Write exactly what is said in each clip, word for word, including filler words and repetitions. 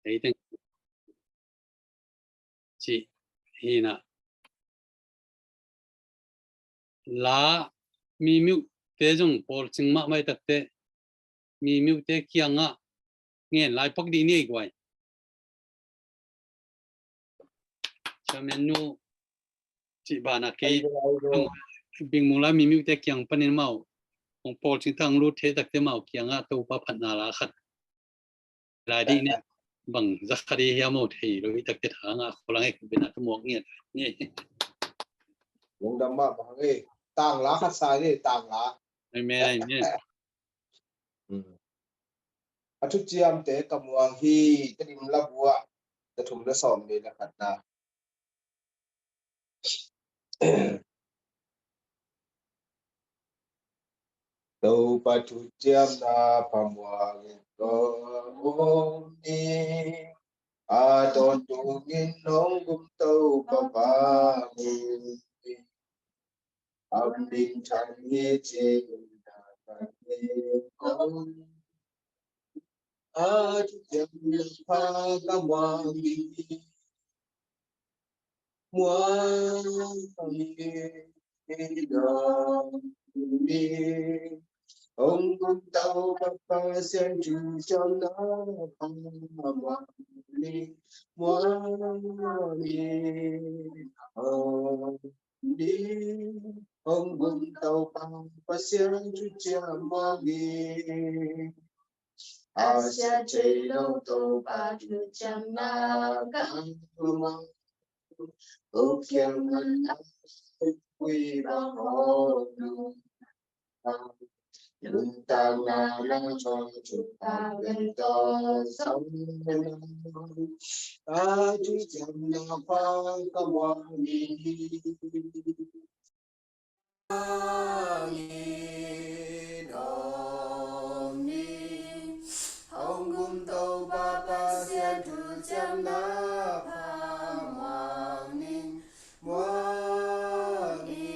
Ei teng ci hi na. La mi miuhte zong pawl cing mahmah i takte mi miuhte kiangah ngen lai pak dih ni ei guai. Chairman nu cih banah kei bingmung lai mi miuhte kiang panin mau hong pawl cing tang lut thei takte mau kiangah Topa phatna la khat lai dih ne. Bang zakhat i hiam aw thei lo i takte tha ngah khualang e, khumbina ka muak ngiat nge. Lungdam mah bang e. Tang la khat sa nge, tang la. Amen, amen. A thuciamte ka muang hi. Tedim labuah za thum za sawm ni la khatna. Topa thuciamna pha muangin ka om ni. A tawntungin nong gum Topa pha muangin. Am ding thang hi ci na ka ni kong. A thuciamna pha ka muang ni. Muang ni dong ni. Hong gum Topa Pasian thuciamna pha muang ni. Muang ni. Hong ni. Hong gum Topa Pasian thuciam muang ni. A sia thei lo Topa thuciamna ka muang. Uk kiang man a uk kui bang hong nu. Lungtang na lang chong chuk pa ven to song na. A thuciamna pha ka muang ni. Amen. Amen. Hong gum Topa Pasian thuciamna pha muang ni. Muang ni.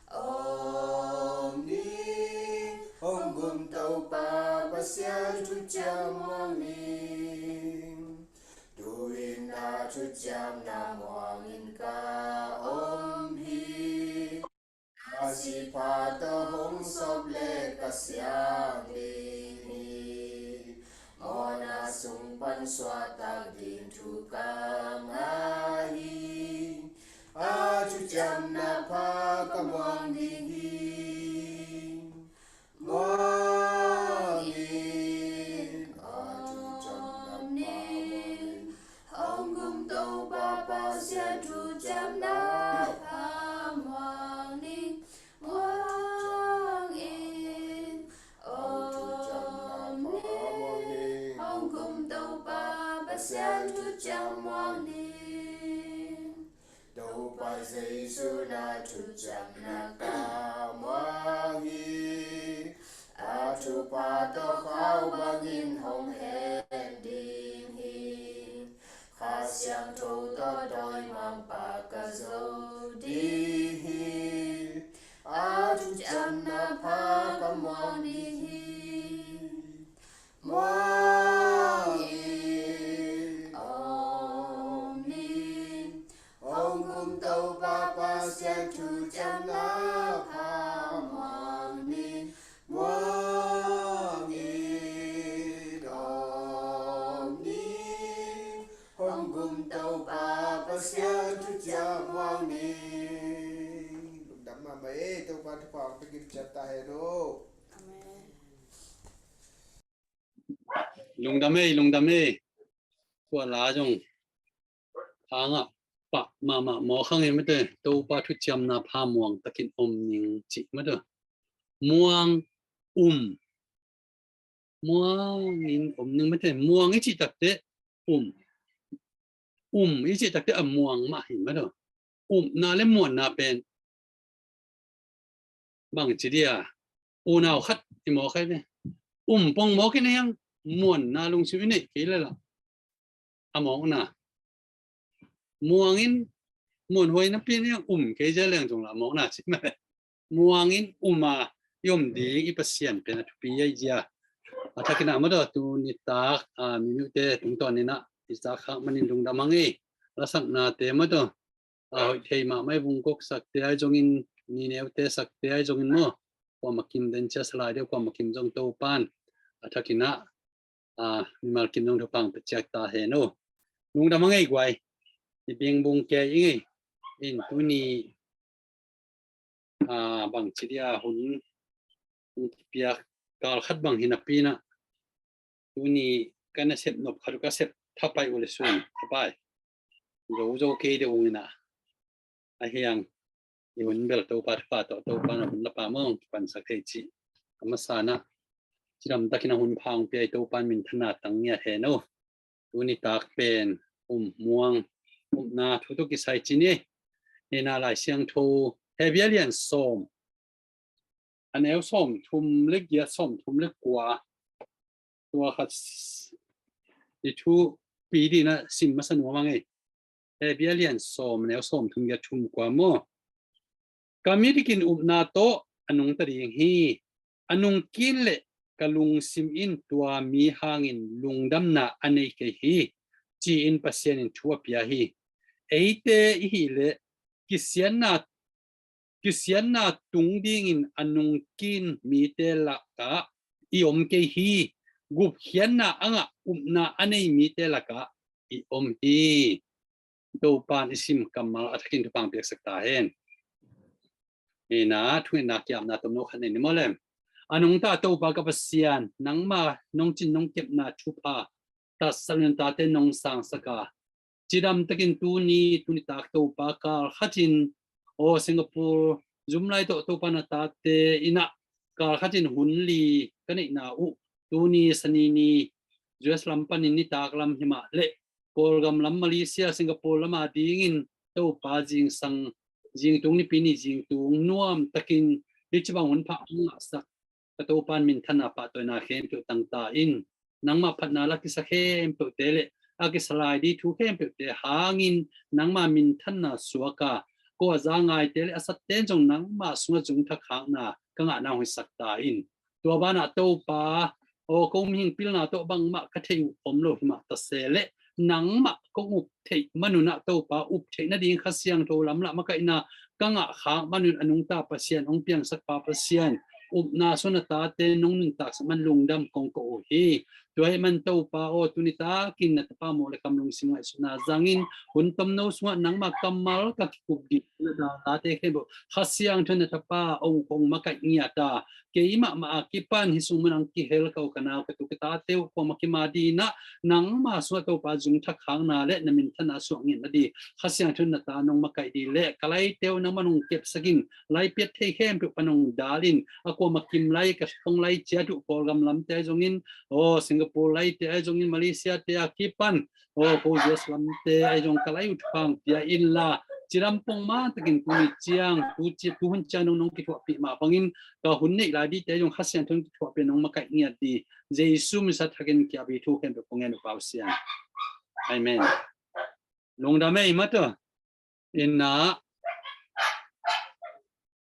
Amen. Hong gum Topa Pasian thuciam muang ni. Tu-in a thuciamna muangin ka om hi. A sipha tawh hong sawp leh ka siang ding hi. Mawhna sung pan suahtak ding thu ka ngah hi. A thuciamna pha ka muang ding hi. Muang in. Amen. Hong gum Topa Pasian thuciamna pha muang ni. Muang in. Amen. Hong gum Topa Pasian thuciam muang ni. Topa Jesu na thuciamna ka muang hi. A thupha tawh khau bangin hong hen ding hi. Kha Siangtho tawh dawimangpa ka zo ding hi. A thuciamna pha ka muang ding hi. Muang in. Amen. Hong gum Topa Pasian thuciamna pha muang ni. Muang in. Amen. Hong gum Topa Pasian thuciam muang ni. Lungdam mahmah e, Topa thupha hong pia kim ciat ta hen aw. Amen. Lungdam ei, lungdam ei. Tua la zong a ngah pah mahmah mawk hang ei mate. Topa thuciamna pha muang takin om ning cih mate. Muang, um. Muang in om ning mate. Muang i cih takte um. Um i cih takte a muang mah hi mate. Umna le muanna pen bang ci dia, unau khat i mawk hi ve. Um pong mawk i nei ang, muanna lungsim i neih kei lel a, a mawkna. Muang in, muanhuai napi nei ang, um kei zia leng zong la a mawkna ci mah. Muang in um a i om ding i Pasian pen a thupi ahi zia. A thakin ah maw taw, tu nitak a, mimiute tungtawn in ah i zak khak manin lungdam hang ei. Lasaknate maw taw, a hoih thei mahmah i vung koksakte ahi zongin, ni neute sakte ahi zongin maw, kuamah kim den cia salai deuh kuamah kim zong Topan a thakin ah a, mimal kim zong thupha hong pia ciat ta hen aw. Lungdam hang ei guai. I bing bung kei i ngei in tuni a, bangci dia hun hong piak kal khat bang hi napi in ah, tuni ka nasep nop khat uh ka sep thapai uh le sun thapai zo zo kei deuh ung in ah, a hiang i hun bel Topa thupha tawh Topa na hun lapa mawng kipansak thei cih a masa in ah, cidam takin a hun pha hong pia i Topa minthanna tang ngiat hen aw. Tu nitak pen um muang, upna thu tawh kisai ci ni. Hi in ah Lai Siangtho Hebru a lian sawm, a neu sawmthum le giat, sawmthum le kua, tua khat i thupi dingin ah sim masa nuam hang ei. Hebru a lian sawm, a neu sawmthum giat, thum kua maw. Ka midik in upna tawh a nungta ding hi. A nungkik leh ka lungsim in tua mi hangin lungdamna a nei kei hi, ci-in Pasian in thu a pia hi. Eite i hih leh kisiatna, kisiatna tung dingin a nungkik mite lakah i om kei hi. Gupkhiatna a ngah, upna a nei mite lakah i om hi. Topan i sim kammal a thakin thupha hong piaksak ta hen. Hi in ah thungetna ki-apna tomno khat nei ni maw lem. A nungta Topa ka Pasian, nangma nong cin nong kepna thupha tatsan nuntakte nong sangsak a, cidam takin tuni, tu nitak Topa kal khatin aw Singapore zum lai tawh Topa na tate in ah kal khatin hun li ka neihna uh, tuni Sani ni U S lam panin nitak lam hi mah leh Kawlgam lam, Malaysia, Singapore lam a dingin Topa zingsang, zingtung nipi ni zingtung nuam takin hih ci bang hun pha hong ngahsak ka Topan minthanna pahtawina khempeuh tang ta in, nangmah phatna la kisa khempeuhte le a kisa lai ding thu khempeuhte hangin nangma minthanna suak a, ko a za ngaite le a satte in zong nangma sungah zungthak khakna ka ngahna hong hisak ta in. Tua banah Topa aw, ko mihing pilna tawh bangmah ka theih uh om lo hi mah ta se leh, nangmah kong up theih manun ah Topa up theih nading Kha Siangtho lamlah makaihna ka ngah khak manun a nungta Pasian, hong piangsak pa Pasian, upna sungah na tate nong nuntaksak man lungdam kong ko uh hi. Tua ahih man Topa aw, tu nitakin na tapa mawh le kam lungsim ngaihsutna zangin hun tomno sungah nangma kammal ka kikup ding na tate khempeuh Kha Siangtho na tapa hong, hong makaih ngiat a, kei mahmah a kipan hih sung mun ah hong kihel ka u ka nau ka tu ka tate uh kuamah kim a ding in ah nangma sungah Topa zungthak khakna le na minthanna suak ngiat nading Kha Siangtho na ta nong makaih ding le ka laite uh nangmah nong kepsak in, lai piat thei khempeuh pan nong dal in, a kuamah kim lai ka thong lai ciat uh Kawlgam lamte ahi zongin aw Singapore laite ahi zongin Malaysia te a kipan aw ko U S lamte ahi zong ka lai uh thupha hong pia inla, cidam pongman takin tuni ciang, tu ci, tu hun ciang nong, nong kithuahpih mah bangin ka hun neih lai dingte ahi zong Kha Siangtho nong kithuahpih nong makaih ngiat ding Jesu min sa thakin ki-ap hi. Thu khempeuh kong ngen uh Pasian. Amen. Lungdam ei maw taw. Hi in ah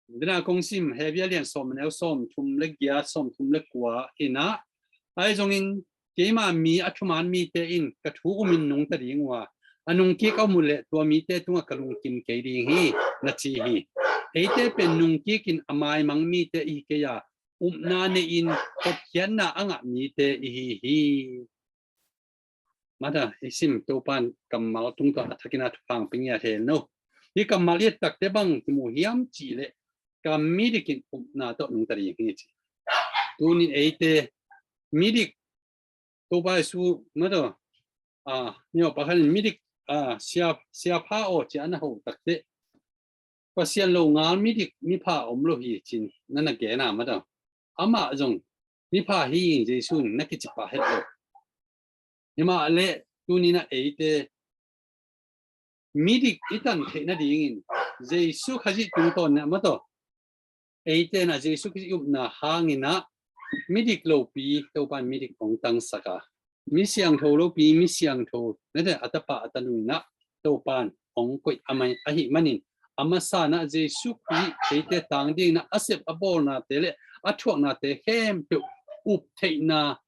dena kong sim Hebru a lian sawm, a neu sawmthum le giat, sawmthum le kua hi in ah, ahi zongin keima mi a thuman mite in ka thu umin nungta ding uh a, a nungkik a um uh leh tua mite tungah ka lungkim kei ding hi, na ci hi. Eite pen nungkik in a maimang mite i hi kei a, upna nei in hotkhiatna a ngah mite i hi hi. Mata i sim Topan kammal tungtawn a thakin a thupha hong pia ngiat hen aw. Hih kammal i et takte bang kimu hiam cih leh ka midik in upna tawh nungta ding hi ci. Tunin eite midik, Topa Jesu maw taw, a, ni aw pakhat in midik, a, sia, siapha aw ci-a na ho takte Pasian lo ngal midik mipha om lo hi ci-in na na gen a maw taw. Amah zong mipha hi in Jesu in na kici pah het lo. Hi mah leh tuni in ah eite midik i tan theih nadingin Jesu Khazih tungtawn in ah maw taw, eite in ah Jesu Khazih upna hangin ah midik lopi Topa in midik hong tangsak a, mi siangtho lopi mi siangtho, na te a tapa a tanu in ah Topa in hong koih a mai ahih manin, a masa in ah Jesu Khazih eite tang dingin ah a sep a bawlnate le a thuaknate khempeuh up theihna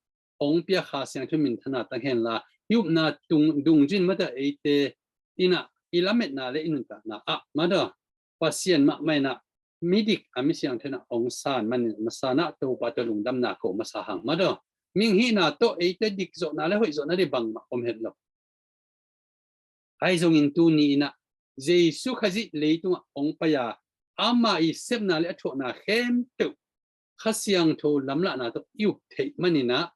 hong pia Kha Siangtho minthanna tang hen la, i upna tung dungzui in mata eite in ah i lametna le i nuntakna ah mata Pasian mahmah in ah midik a misiangtho in ah hong san manin masa in ah Topa tawh lungdamna ko masa hang mata. Mihing hihna tawh eite dik zawhna le hoih zawhna ding bangmah om het lo. Ahi zongin tuni in ah Jesu Khazih leitungah hong pai a, ama i sepna le a thuahna khempeuh Kha Siangtho lamlahna tawh i up theih manin ah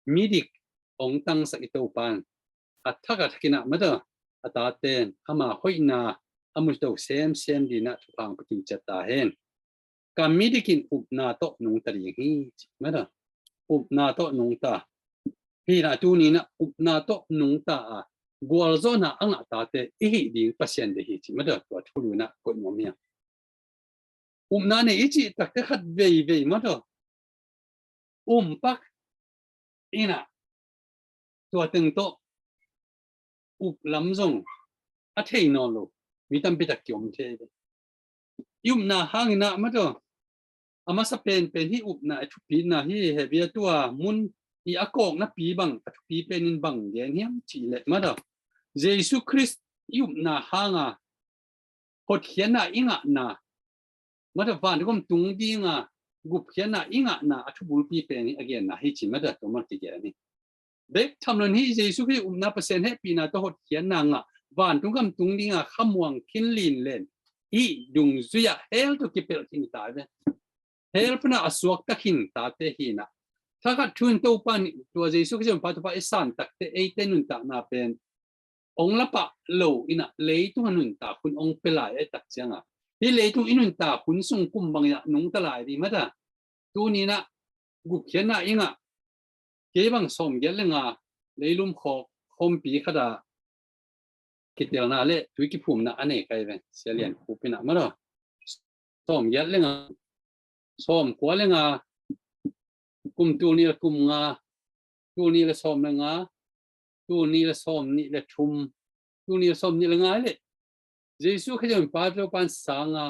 midik hong tangsak i Topa in a thak a thak in ah mata a taten ama hoihna a muto semsem ding in ah thupha hong pia ciat ta hen. Ka midik in upna tawh nungta ding hi, ci mata. Upna tawh nungta. Hi in ah tuni in ah upna tawh nungta a gualzawhna a ngah tate i hih ding Pasian deih hi, ci mata. Tua thulu in ah koih nuam hi a. Upna nei i cih takte khat veivei mata um pak in ah tua teng tawh up lam zong a thei nawn lo mi tampi tak kiom thei ve. I upna hang in ah mata a masa penpen hi upna a thupina hi. Hebia tua mun i a kawknapi bang a thupi pen in bang gen hiam cih leh mata Jesu Khrist i upna hang a hotkhiatna i ngahna mata vantung gam tung ding a gupkhiatna i ngahna a thubulpi pen hi a genna hi, ci mata. Tua mah kigen hi. Bek tham lo in hih Jesu Khazih upna Pasian hehpihna tawh hotkhiatna ngah vantung gam tung ding a khamuang khin lin len i dungzui ah hell tawh kipelh khin ta ve. Hell pan a suakta khin tate hi in ah thakhat thu in Topa in tua Jesu Khazih hong pai Topa i san takte eite nuntakna pen hong la pah lo in ah leitung a nuntak hun hong pia lai a tak ciang a, hih leitung i nuntak hun sung kum bang in ah nungta lai ding mata. Tuni in ah gupkhiatna i ngah, kei bang sawmgiat le nga leilum khawk khawmpi khat ah kitelna le tui kiphumna a nei kai ve, Sia Lian Khup in ah mata. Sawmgiat le nga, sawmkua le nga, kum tul nih le kum nga, tul nih le sawm le nga, tul nih le sawmnih le thum, tul nih le sawmnih le nga le Jesu Khazih hong pai Topa in sang a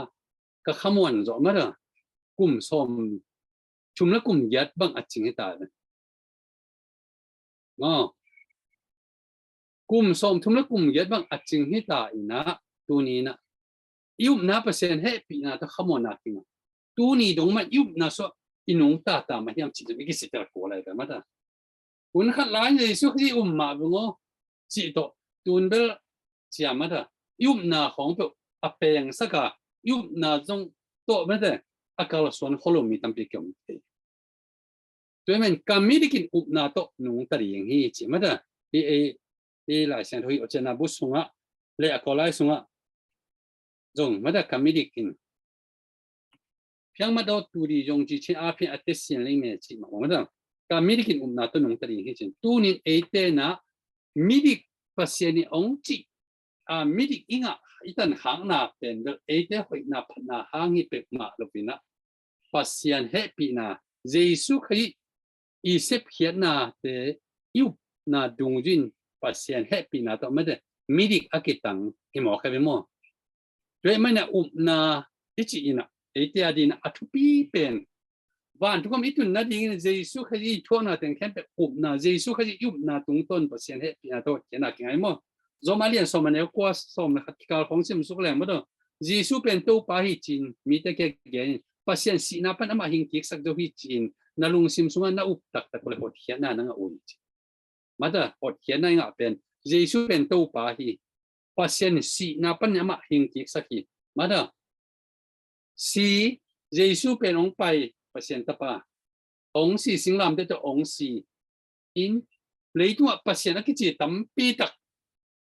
ka khamuan zawh mata kum sawm thum le kum giat bang a cing hi ta ve. Aw. Kum sawm thum le kum giat bang a cing hi ta in ah tuni in ah i upna Pasian hehpihna tawh khamuanna kinga. Tuni dong mah i upna suah i nungta ta mah hiam cih zong i kisittel kul lai ve mata. Hun khat lai in Jesu Khazih um mah veng aw cih tawh tun bel cia mata i upna khawng peuh a pengsak a i upna zong tawh mata a kalsuan kholo mi tampi kiom thei. Tua ahih manin ka midik in upna tawh nungta ding hi ci mata. Hi ei hi Lai Siangtho hi Ocena bu sungah le a kaw lai sungah zong mata ka midik in phiang mat aw tu di zong ci chin a phiang a te sin leng me ci mah mata. Ka midik in upna tawh nungta ding hi cin. Tunin eite in ah midik Pasian in hong cih a midik i ngah i tan khakna pen bel eite hoihna phatna hang hi pek mah lo in ah Pasian hehpihna Jesu Khazih i sepkhiatnate i upna dungzui in Pasian hehpihna tawh mate midik a kitang hi mawk hi ve maw? Tua ahih manin ah upna i cih in ah eite a dingin ah a thupi pen vantung gam i tun nadingin Jesu Khazih i thuakna teng khempeuh upna, Jesu Khazih i upna tungtawn Pasian hehpihna tawh hotkhiatna kinga hi maw? Rom a lian sawm a neu kua sawm le khat kikal khawng sim suk leng mah tawh Jesu pen Topa hi ci-in mite kiang gen in Pasian sihna pan amah hing kiksak zo hi ci-in na lungsim sungah na up taktak uh leh hotkhiatna na ngah uh hi ci. Mata hotkhiatna i ngah pen Jesu pen Topa hi. Pasian sihna pan amah hing kiksak hi. Mata si, Jesu pen hong pai Pasian Tapa, hong si, singlamteh tawh hong si in leitungah Pasian a kici tampi tak,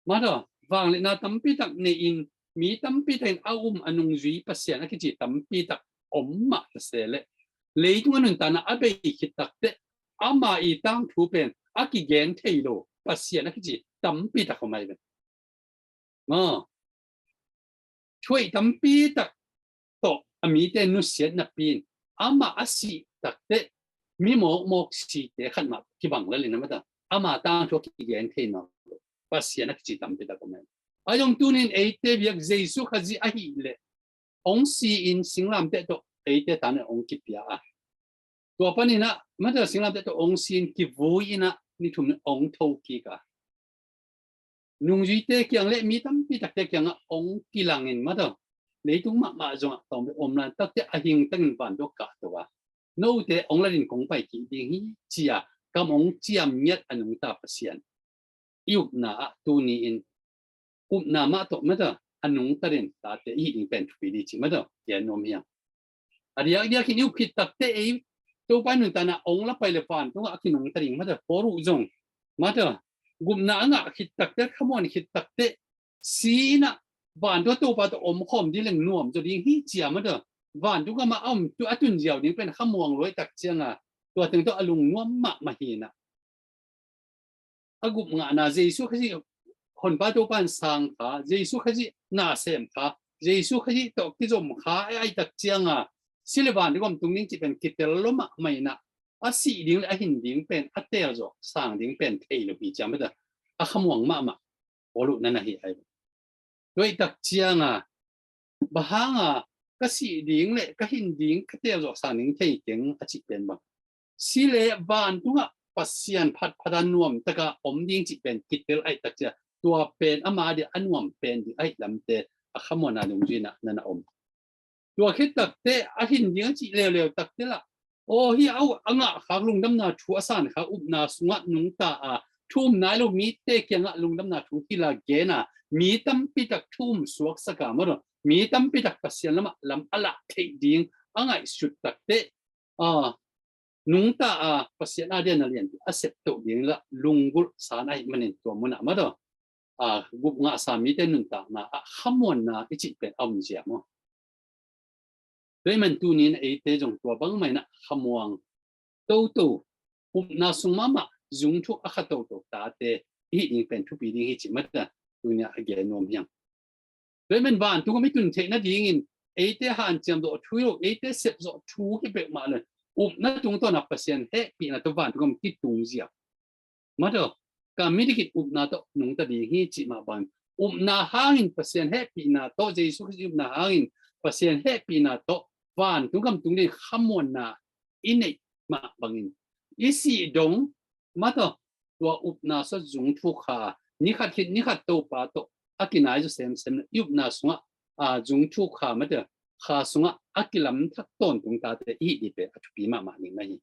mata vangliatna tampi tak nei in mi tampi takin a um a nungzui Pasian a kici tampi tak om mah ta se leh leitung a nuntakna a bei khit takteh ama i tangthu pen a kigen thei lo Pasian a kici tampi tak om ahi ve. Aw. Thuaih tampi tak tawh a mite nusiat napi in amah a sih takteh mi mawkmawk site khat mah kibang lel in a mata ama tangthu a kigen thei nawn lo Pasian a kici tampi tak om ahi. A zong tunin eite biak Jesu Khazih ahih leh hong si in singlamteh tawh eite tangin hong kipia a Tua paninah mata singlamteh tawh ong sin kivui inah ni thum ong tho kik a, nungzuite kiang le mi tampi takte kiangah ong kilangin mata leitung mahmah zongah tawm om lan takte a hing tangin van tawh kahto a, note ong latin kong pai kik ding hi cia kam ong ciam ngiat a nungta Pasian i upna ah tuni in upna mah tawh mata a nungta den tate i hih ding pen thupi ding cih mata gen nuam hiam? A diakdiakin i up khit takte ei Topa i nuntakna ong la pai le vantungah a kinungta ding mata Paul uh zong mata gupna a ngah khit takte khamuan khit takte si inah vantung Topa tawh om khawm ding leng nuam zaw ding hi cia mata vantung gam ah a om tu a tun ziau ding pen khamuang luai tak cianga tua teng tawh a lungnuam mahmah hinah a gup ngahna Jesu Khazih honpa Topa in sang kha, Jesu Khazih na sem kha, Jesu Khazih tawh kizom kha a aihtak cianga si le van i gom tung ding cih pen kitel lo mahmah inah a sih ding le a hin ding pen a teel zawh sang ding pen thei lo hi ciam beta a khamuang mahmah Paul uh na na hi ai. Tua aihtak cianga bang hanga ka sih ding le ka hin ding ka teel zawh sang ding thei keng a cih pen bang si le vantungah Pasian phatphata nuamtaka om ding cih pen kitel aihtak cia tua pen ama dia a nuam pen ding aih lamte a khamuana dungzui inah na na om. Tua khit takte a hin ding a cih leuleu takte lah aw hi a ngah khak lungdamna thu a san khak upna sungah nungta a thu um nai lo mite kiangah lungdamna thu hila gena mi tampi tak thu um suaksak a mawh mi tampi tak Pasian lamah lam a lah theih ding a ngaihsut takte a nungta a Pasian a diana lian a septoh ding lah lunggulh san aih manin tua munah mawh a gup ngahsa mite nuntakna a khamuanna i cih pen a om zia maw? Tua i man tunin eite zong tua bangmah inah khamuang toto upna sung mahmah zungthuk a kha toto tate i hih ding pen thupi ding hi cih mata tunia a gen nuam hiang. Tua i man vantung om i tun theih nadingin eite hanciam zawh thu lo eite sep zawh thu hi peuhmah le upna tungtawna Pasian hehpihna tawh vantung om kitung zia mata ka mi dikin upna tawh nungta ding hi cih mah bangin upna hangin Pasian hehpihna tawh Jesu Khazih upna hangin Pasian hehpihna tawh vantung gam tung ding khamuanna i neih mah bangin i sih dong mata tua upna sungah zungthuk kha nikhat khit nikhat Topa tawh a kinai zaw semsem i upna sungah a zungthuk kha mata kha sungah a kilamthak tawntung tate i hih ding pen a thupi mahmah ding na hi.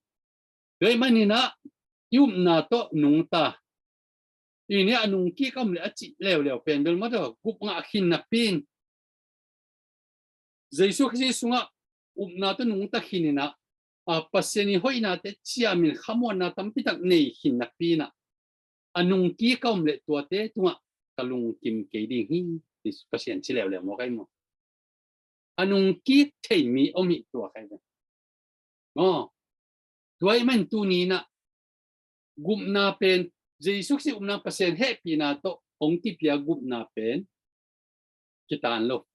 Tua i maninah i upna tawh nungta i nia a nungkik a om le a cih leuleu pen bel mata gup ngah khin napi in Jesu Khazih sungah upna tawh nungta khin inah a Pasian i hoihnate ciamin khamuanna tampi tak nei khin napi inah a nungkik a om le tuate tungah ka lungkim kei ding hi ti Pasian ci leuleu maw kai maw? A nungkik thei mi om hi tua kai maw? Tua i man tuninah gupna pen Jesu Khazih upna Pasian hehpihna tawh hong kipia gupna pen kitan lo.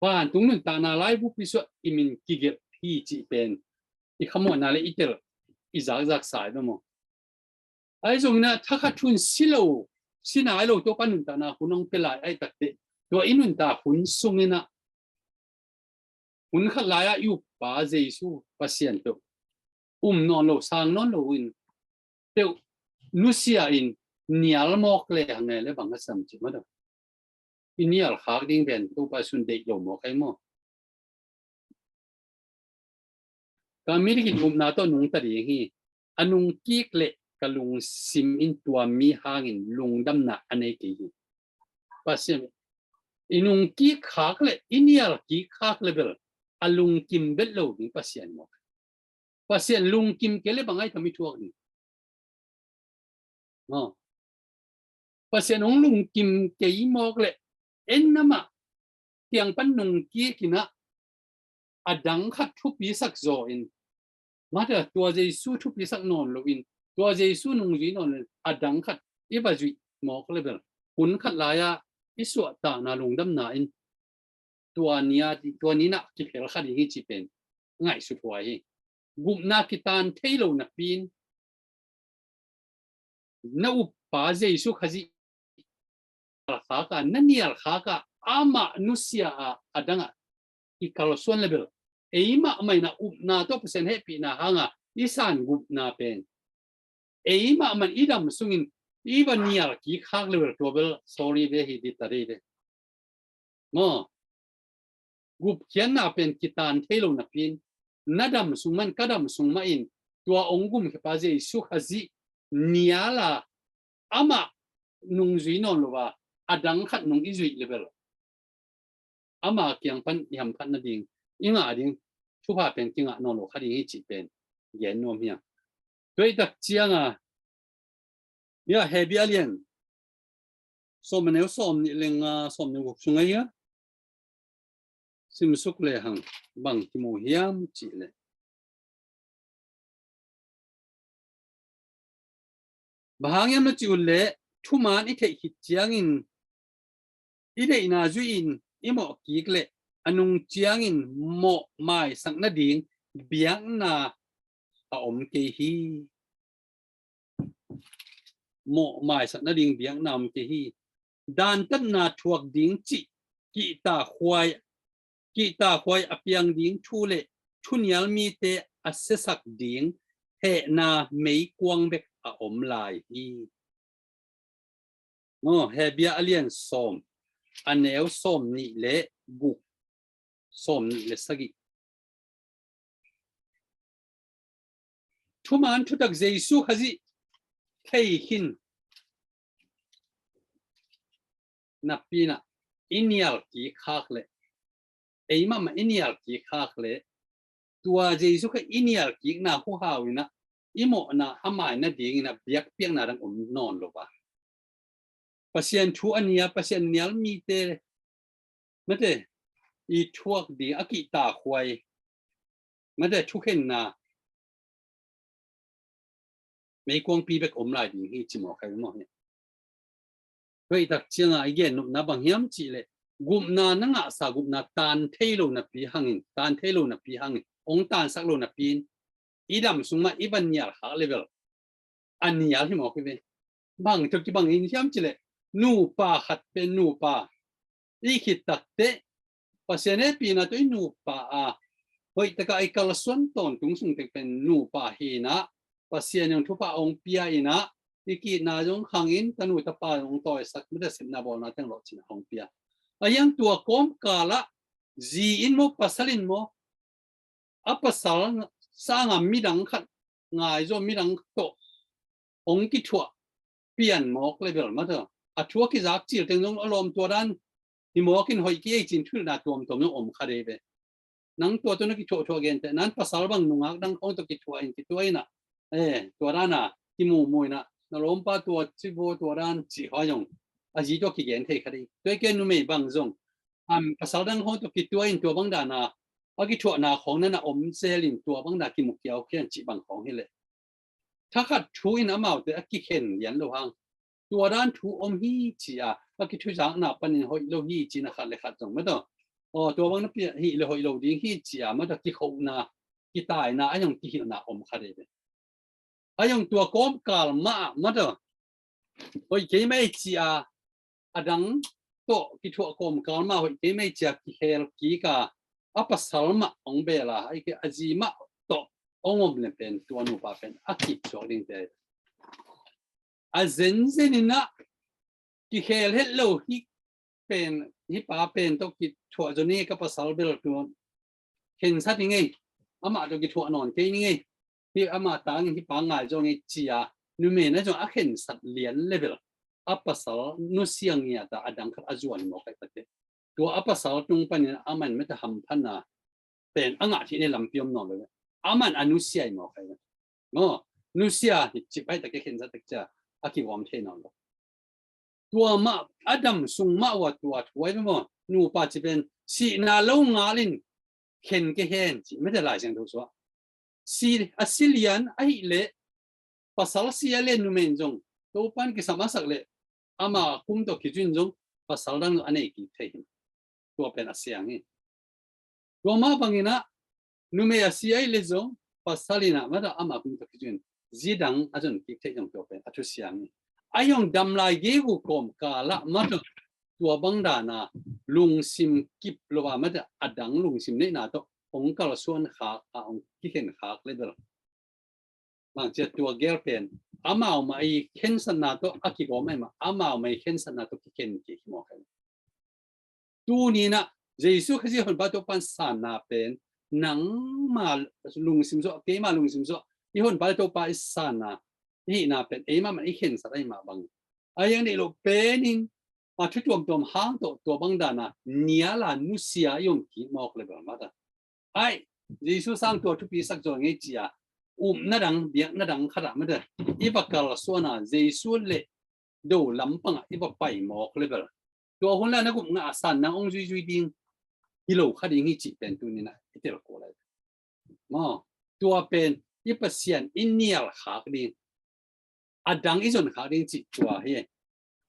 Vantung nuntakna laibu pisuah i min kigelh hi cih pen i khamuanna le i tel i zakzak sai lo maw? Ahi zongin a thakhat hun si lo si nai lo Topa nuntakna hun hong pia lai aihtak teh tua i nuntak hun sungin a hun khat lai-ah i uppa Jesu Pasian peuh um nawn lo sang nawn lo in peuh nusia in nial mawk le hange le bang a sam cih mah dong i nial khak ding ven Topa sun deih lo mawk ai maw? Ka mi dikin upna tawh nungta ding hi. A nungkik le ka lungsim in tua mi hangin lungdamna a nei kei hi. Pasian i nungkik khak le i nial kik khak le bel a lungkim bet lo ding Pasian mawk. Pasian lungkim kei le bang ai tam i thuak ding. Pasian hong lungkim kei mawk le en namah kiang pan nungkik inah a dang khat thupisak zaw in mata tua Jesu thupisak nawn lo in tua Jesu nungzui nawn lo in a dang khat i va zuih mawk le bel hun khat lai-ah i suahtahna lungdamna in tua ni-a tua ni-in ah kikhel kha ding hi cih pen ngaihsut huai hi. Gupna kitan thei lo napi in na uppa Jesu Khazih khak a na nial khak a amah nusia a a dangah i kalsuan le bel Ei mahmah in a upna tawh Pasian hehpihna hanga i san gupna pen ei mahmah in i dam sungin i va nial kik khak level tua bel sorry ve hi dita dei ve. Maw, gupkhiatna pen kitan thei lo napi in na dam sung mah in ka dam sung mah in tua ong gumkhiapa Jesu Khazih nial a amah nung zui nawn lo a adang khat nung i zuih level ama kiang pan i hamphat nading i ngah ding thupha pen kingah nawn lo kha ding hi cih pen gen nuam hi a. Tua i tak cianga ia Hebrew a lian sawm a neu sawm nih le nga sawm nih guk sung ahi a simsuk le hang bang kimu hiam cih le bang hang hiam na cih uh leh thuman i theih khit ciangin i deihna zuihin i mawh kik leh a nung ciangin mawh maisak nading biakna a om kei hi. Mawh maisak nading biakna om kei hi. Dantatna thuak ding cih kihtakhuai kihtakhuai a piang ding thu le thunial mite a siasak ding hehna meikuang bek a om lai hi. Aw, Hebrew a lian sawm a neu sawm nih le guk sawm nih le sagih. Thuman thutak Jesu Khazih thei khin napi in a i nial kik khak leh ei mahmah i nial kik khak leh tua Jesu Khazih i nial kikna huhau in a i mawhna a mai nadingin a biakpiakna dang om nawn lo a Pasian thu a nia Pasian nial mite mate i thuak ding a kihtakhuai mate thukhenna meikuangpi bek om lai ding hi ci mawk ahi maw hi. Tua i tak cianga i gen nopna bang hiam cih leh gupna na ngahsa gupna tan thei lo napi hangin tan thei lo napi hangin ong tansak lo napi in i dam sung mah i va nial khak level a nial hi mawk hi ve. Bang tua kibang in hiam cih leh nupa khat pen nupa i khit takteh Pasian hehpihna tawh i nupa a hoih takah i kalsuan tawntung sung tek pen nupa hi in a Pasian in thupha ong pia in a i kihna zong khangin tanu tapa zong tawisak mite sepna bawlna teng lawhcin a ong pia. A hiang tua kawmkal ah zi in maw pasal in maw a pasal sanga midang khat ngai zaw midang tawh ong kithuah pian mawk level mata a thu a kizak cil teng zong a lawm tua dan hi mawk in hoih ki ei cin thuilna tuamtuam zong om kha dei ve. Nang tua tawh na kithuahthuah genteh nan pasal bang nungak dang khawng tawh kithuah in kituah in a eh tua dan a kimumuh in a na lawmpa tua ci vaw tua dan cih hawh zong a zi tawh kigen thei kha dei. Tua i ken numei bang zong am pasal dang khawng tawh kituah in tua bang dan a a kithuahna khawng nan a om zel in tua bang dan a kimu kiau khian cih bang khawng hi leh thakhat thu in amaute a kikhen lian lo hang tua dan thu om hi ci a a kithuzakna panin hoih lo hi ci na khat le khat zong mata aw tua bang na piah hi le hoih lo ding hi ci a mata kikhohna kitaina a zong kihilhna om kha dei ve. A zong tua kawmkal mah ah mata hoih kei mai ci a a dang tawh kithuah kawmkal mah hoih kei mai ci a kihel kik a a pasal mah ong bel a a zi mah tawh ong om le pen tua nupa pen a kipsuak dingte a zenzen in a kikhel het lo hi pen hi pa pen tawh kithuah zaw ni ka pasal bel tu khensat hi ngei amah tawh kithuah nawn kei ni ngei hi amah tangin hi pa ngai zaw ngei ci a numei na zong a khensat lian level a pasal nusia ngiat a a dang khat a zuan mawk ai pate tua a pasal tung panin a man mete hamphatna pen a ngah thih nei lampi om nawn lo. A man a nusia i mawk ai maw nusia hi cip ai tak i khensat tak cia a kigawm thei nawn lo. Tua mah a dam sung mah ua tua thuai maw nupa ci pen sihna lo ngal in khen ke hen ci mete Lai Siangtho suah si a si lian ahih leh pasal si a le numei in zong Topan kisam a sak leh ama kum tawh kizuin zong pasal dang a nei kik thei hi. Tua pen a siang hi. Tua mah bangin ah numei a si ahih leh zong pasal in ah mata ama kum tawh kizuin zi dang a zon kik thei zong tua pen a thu siang hi. A zong dam lai gegu kawmkal ah mata tua bang dan a lungsim kip lo a mata a dang lungsim neihna tawh hong kalsuan khak a hong kikhen khak le bel. Bang ci a tua gel pen amau mah i khensatna tawh a kigawm ahi mah, amau mah i khensatna tawh kikhen kik hi mawk hi. Tuni in ah Jesu Khazih Honpa Topa in sanna pen nangma lungsim zawh, keima lungsim zawh, i Honpa le Topa i sanna i hihna pen eimah mah i khensat ahi mah bang. A hiang neih loh pen in a thu tuamtuam hang tawh tua bang dana nial a nusia i om kik mawk le bel mah ta. Ai, Jesu sang tua thupi sak zaw ngei ci a, upna dang, biakna dang khat ah mah ta i va kalsuan a, Jesu le do lampang ah i va pai mawk le bel. Tua hun la na gupna a sanna hong zuizui ding hi lo kha ding hi cih pen tuni in ah i tel kul lai. Maw, tua pen i Pasian i nial khak ding, a dang i zon khak ding cih tua hi.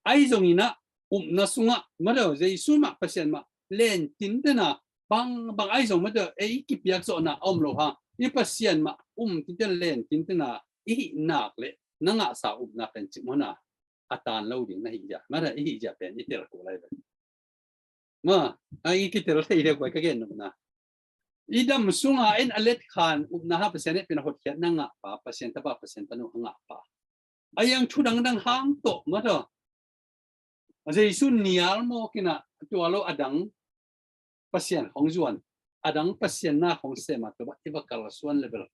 Ahi zongin ah upna sungah mah ta Jesu mah Pasian mah len tinten a bang, bang ahi zong mah ta ei kipiak zawhna a om lo hang i Pasian mah um tinten len tinten a i hih nak le na ngahsa upna pen cih mawk na a tan lo ding na hih zia, mah ta i hih zia pen i tel kul lai ve. Mah, a i kitel thei deuh kua ka gen nopna. I dam sunga en a let khan upna ha Pasian hehpihna hotkhiatna ngahpa, Pasian tapa, Pasian tanu a ngahpa. A hiang thu dangdang hang tawh mah ta Jesu nial mawk in ah tua lo a dang Pasian hong zuan, a dang Pasian na hong sem a tua bah i va kalsuan le bel.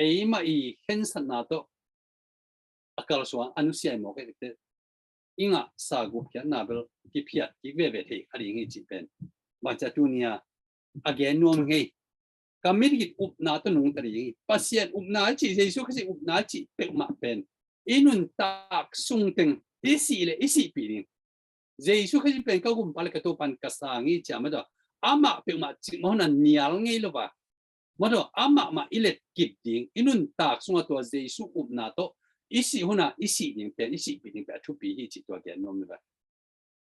Eimah i khensatna tawh a kalsuan a nusia i mawk e te i ngahsa gupkhiatna bel kiphiat kik veve thei kha ding hi cih pen. Bang ci a tuni a a gen nuam ngei. Ka mit git upna tawh nungta ding hi. Pasian upna i cih, Jesu Khazih upna i cih peuhmah pen i nuntak sungteng i sih le i sihpih ding. Jesu Khazih pen ka gumpa le ka Topa in ka sang hi ci a mah ta amah peuhmah cih mah hun a nial ngei lo va. Mah ta amah mah i let kip ding, i nuntak sunga tua Jesu upna tawh i sih hun a i sih ding pen, i sihpih ding pen a thupi hi cih tua gen nuam ni va.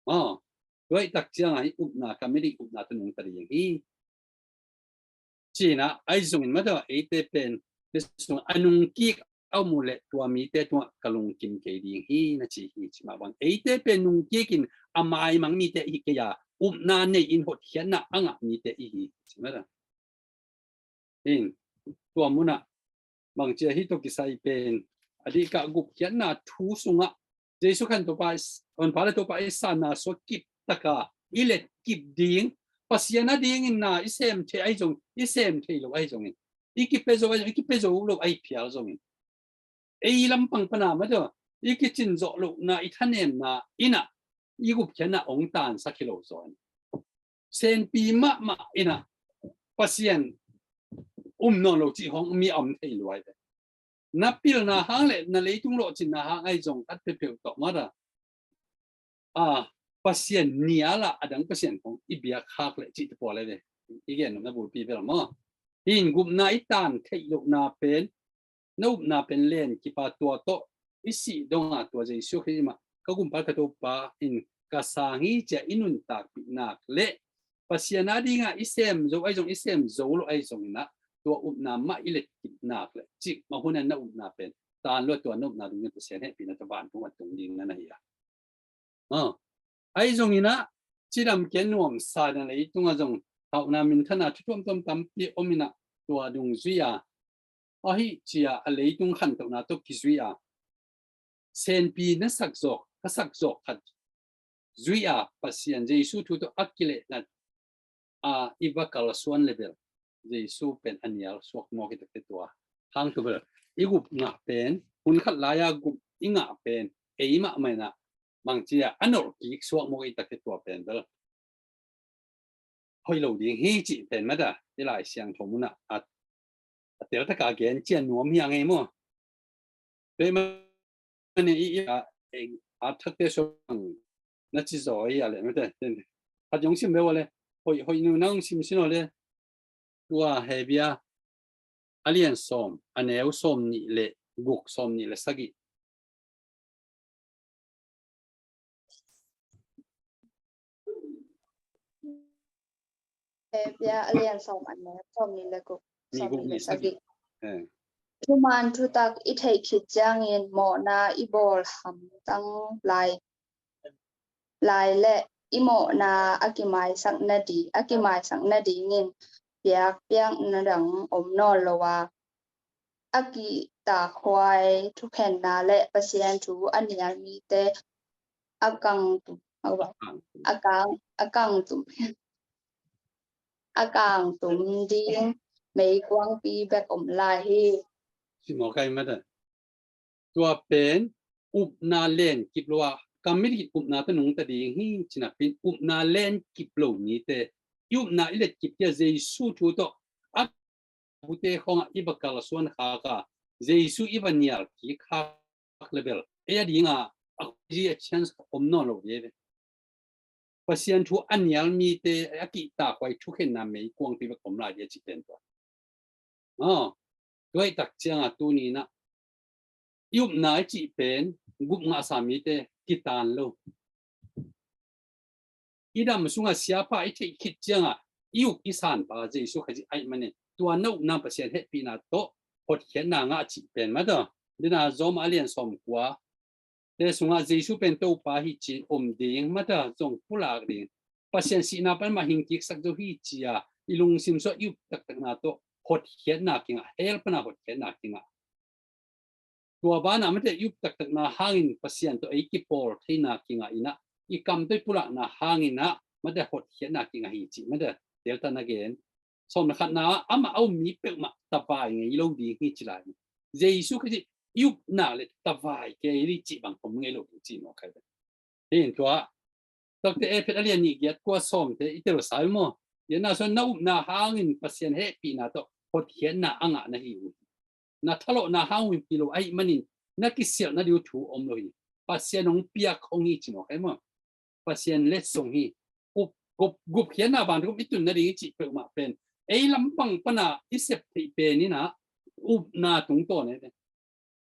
Aw, tua i tak ciang a i upna ka mit i upna tawh nungta ding hi. Ci in ah ahi zongin mah ta eite pen sung a nungkik a um uh le tua mite tungah ka lungkim kei ding hi na ci hi ci mah bang. Eite pen nungkik in a maimang mite i hi kei a, upna nei in hotkhiatna a ngah mite i hi ci mah ta. In tua mun ah bang ci a hi tawh kisai pen a dih ka gupkhiatna thu sungah Jesu Khazih Topa i, Honpa le Topa i sanna sua kip taka i let kip ding, Pasian a dingin na i sem thei ahi zong, i sem thei lo ahi zongin, i kipia zo ahi zong, i kipia zo lo ahi phial zongin, ei lampang pana mah ta i kicin zawh lohna i thanemna in ah i gupkhiatna hong tansak hi lo zaw in, senpi mahmah in ah Pasian um nawn lo cih hong mi a om thei luai ve. Na pilna hang le na leitung lawhcinna hang ahi zong khat peuhpeuh tawh mah ta a Pasian nial a a dang Pasian kong i biak khak le cih te pawl le ve. I gen nopna bulpi bel maw. Hi in gupna i tan theih lohna pen na upna pen len kip a tua tawh i sih dong a tua Jesu Khazih mah ka gumpa ka Topa in ka sang hi ci a i nuntakpih nak le Pasian a ding a i sem zo ahi zong i sem zo lo ahi zongin ah tua upna mah i let kip nak le cih mah hun a na upna pen tan lo a tua na upna ding in Pasian hehpihna tawh vantung a tung ding na na hi a. Aw, ahi zongin ah cidam ken nuamsa in ah leitung a zong hauhna minthana thu tuamtuam tampi om in ah tua dungzui a ahi ci a a leitung khantohna tawh kizui a senpi na sak zawk, ka sak zawk khat zui a Pasian Jesu thu tawh a kilehna a i va kalsuan le bel Jesu pen a nial suak mawk hi takte tua hang tu bel i gup ngah pen hun khat lai a gup i ngah pen ei mahmah in ah bang ci a a nolh kik suak mawk hi takte tua pen bel hoih lo ding hi cih pen mah ta i Lai Siangtho mun ah a tel taka gen cian nuam hi a ngei maw. Tua i mah ni i i a a thakte suang na ci zaw i a le mah te. Khat zong sim ve ua le hoih hoih nu nang sim sin aw le tua Hebia a lian sawm a neu sawm nih le guk sawm nih le sagih. Hebia a lian sawm a neu sawm nih le guk sawm nih le sagih. Thuman thutak i theih khit ciangin mawhna i bawl hamtang lai lai le i mawhna a kimaisak nading a kimaisak nadingin piakpiakna dang om nawn lo a, a kihtakhuai thukhenna le Pasian thu a nial mite a kangtum, a kang, a kangtum, a kangtum ding meikuangpi bek om lai hi. Simawkai mata. Tua pen upna len kip lo a, ka milik upna tawh nungta ding hi, cih na pen upna len kip lo mite, i upna i let kip kia Jesu thu tawh a bute khawngah i va kalsuan khak a, Jesu i va nial kik khak le bel ei a dingah a khuazi a chance om nawn lo ding ve. Pasian thu a nial mite a kihtakhuai thukhenna meikuangpi bek om lai ding a cih pen tua. Aw, tua ih tak ciangah tuni inah i upna i cih pen gup ngahsa mite kitan lo. I dam sungah siapa i theih khit ciangah i up i sanpa Jesu Khazih ahih manin tua na upna Pasian hehpihna tawh hotkhiatna ngah cih pen mata. Dina Rom a lian sawmkua te sungah Jesu pen Topa hi ci-in om ding mata, zong pulak ding. Pasian sihna pan mah hingkiksak zo hi ci-a i lungsim sungah i up taktakna tawh hotkhiatna kingah, hell pana hotkhiatna kingah. Tua banah mate i up taktakna hangin Pasian tawh ei kipawl theina kingah inah, i kam tawh i pulakna hanginah mate hotkhiatna kingah hi cih mate delta na gen. Sawm le khatna ah amah a um mi peuhmah tavai ngei lo ding hi ci lai. Jesu Khazih i upna le tavai kei ding cih bang om ngei lo ding cih mawk hai. Hi in tua takte Efesa a lian nih giat kua sawmte i telsa uh maw? Giatna sung na upna hangin Pasian hehpihna tawh hotkhiatna a ngah na hi uh. Na thalawhna hang uh hi lo ahih manin na kisialhna ding uh thu om lo hi. Pasian hong piak hong hi ci mawk hai maw? Pasian letsong hi. Up, gup, gupkhiatna vantung i tun nading i cih peuhmah pen ei lampang pana i sep theih pen inah upna tungtawn e.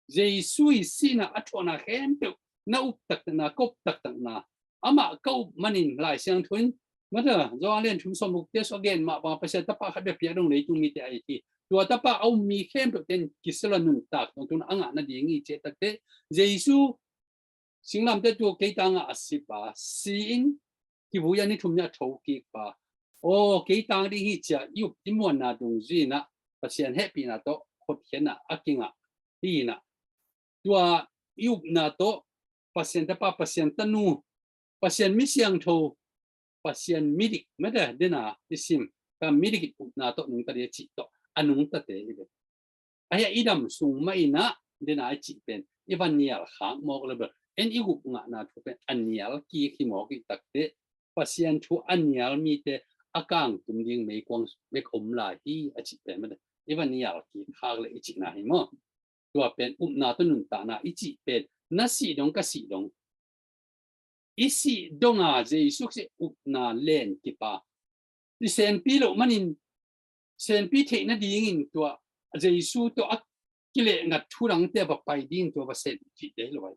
Jesu i sihna a thuahna khempeuh na up taktakna, ka up taktakna, amah ka up manin Lai Siangtho in mata Johan lian thum sawm guk te sung a gen mah bang Pasian tapa khat bek piak dong leitung mite a it hi. Tua tapa a um mi khempeuh ten kisialh a nuntak tungtun a ngah nading hi cih takte Jesu singlamteh tu kei tangah a sipa, si-in kivui a ni thum ni a thokikpa, aw kei tang ding hi ci-a i up i muanna dungzui inah Pasian hehpihna tawh hotkhiatna a kingah hi inah. Tua i upna tawh Pasian tapa, Pasian tanu, Pasian mi siangtho, Pasian midik mate dena i sim, ka midik i upna tawh nungta ding a cih tawh a nungtate hi ve. Ahi a i dam sung mah inah dena i cih pen i va nial khak mawk le bel en i gup ngahna thu pen a nial kik hi mawk i takte Pasian thu a nial mite a kangtum ding meikuang bek om lai hi a cih pen mate i va nial kik khak le i cihna hi maw? Tua pen upna tawh nuntakna i cih pen na sih dong ka sih dong i sih donga Jesu Khazih upna len kipa i senpi loh manin senpi theih nadingin tua Jesu tawh a kilehngat thu dangte a va pai dingin tua va sen cih dei lo ai.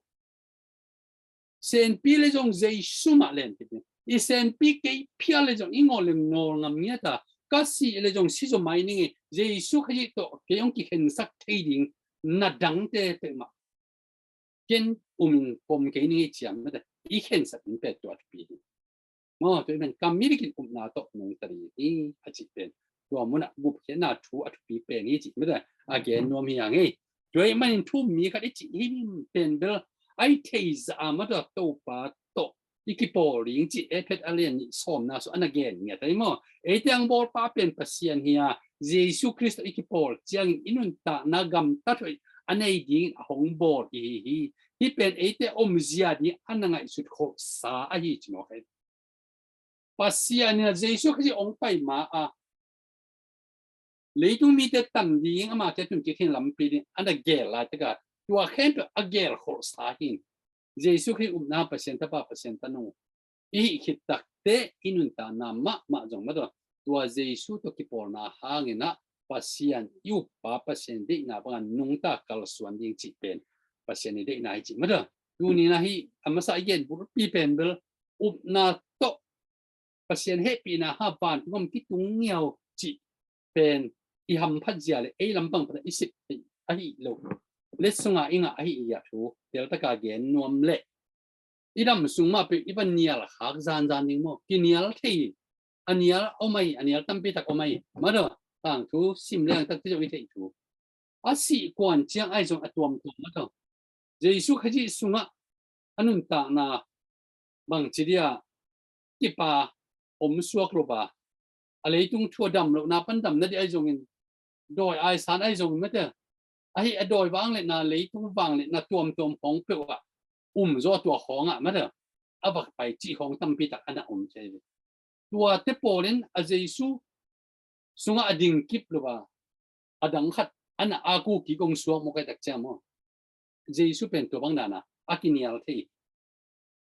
Senpi le zong Jesu mah len kip ding. I senpi kei phial le zong i ngawl le ngawl ngam ngiat a, ka sih le zong si zaw mai ning e, Jesu Khazih tawh kei hong kikhensak thei ding na dangte peuhmah ken umin pom kei ning e ciam mate i khensat in pet tua thupi hi. Maw, tua i men ka midik in upna tawh nungta ding hi a cih pen tua munah gupkhiatna thu a thupi pen hi cih mate a gen nuam hi a ngei. Tua i manin thu mi khat i cih hi pen bel ai thei za a mate Topa tawh i kipawl ding cih Efesa a lian nih sawmna sung a na gen ngiat ai maw? Eite ang bawlpa pen Pasian hi a, Jesu Khrist i kipawl ciangin i nuntakna gamtat hoih a nei dingin a hong bawl i hi hi. Hih pen eite omzia ding a na ngaihsut kholhsa ahi ci mawk ahi. Pasian in a Jesu Khazih hong pai ma a leitung mite tan ding amate tun kikhin lampi ding a na gel laitaka tua khempeuh a gel kholhsa hin Jesu Khazih upna Pasian tapa Pasian tanu i hih khit takte i nuntakna mahmah zong mataw tua Jesu tawh kipawlna hanginah Pasian i uppa Pasian deihna bangah nungta kalsuan ding cih pen Pasian i deihna hi cih mataw. Tunina hih a masa i gen bulpi pen bel upna tawh Pasian hehpihna ha vantung om kitung ngiau cih pen i hamphat zia le ei lampang pana i sip ahi lo. Letsunga i ngah ahi i a thu teltaka gen nuam le i dam sung mah peuh i va nial khak zanzan ding maw? Kinial thei a nial om ahi, a nial tampi tak om ahi. Madaw, tangthu sim leng takte zong i theih thu. A sih kuan ciang ahi zong a tuamtuam madaw. Jesu Khazih sungah a nuntakna bangci dia kipa om suak lo ba. A leitung thu a dam lohna pan dam nadih ahi zongin, dawi aisan ahi zongin mate. Ahi a dawi vangliatna, leitung vangliatna tuamtuam khawng peuh ah um zaw tua khawngah mate. A vak pai cih khawng tampi tak a na om thei. Tuate pawlin a Jesu sungah a ding kip lo a, a dang khat a na a ku kik ong suak maw kai tak ciang maw. Jesu pen tua bang dana a kinial thei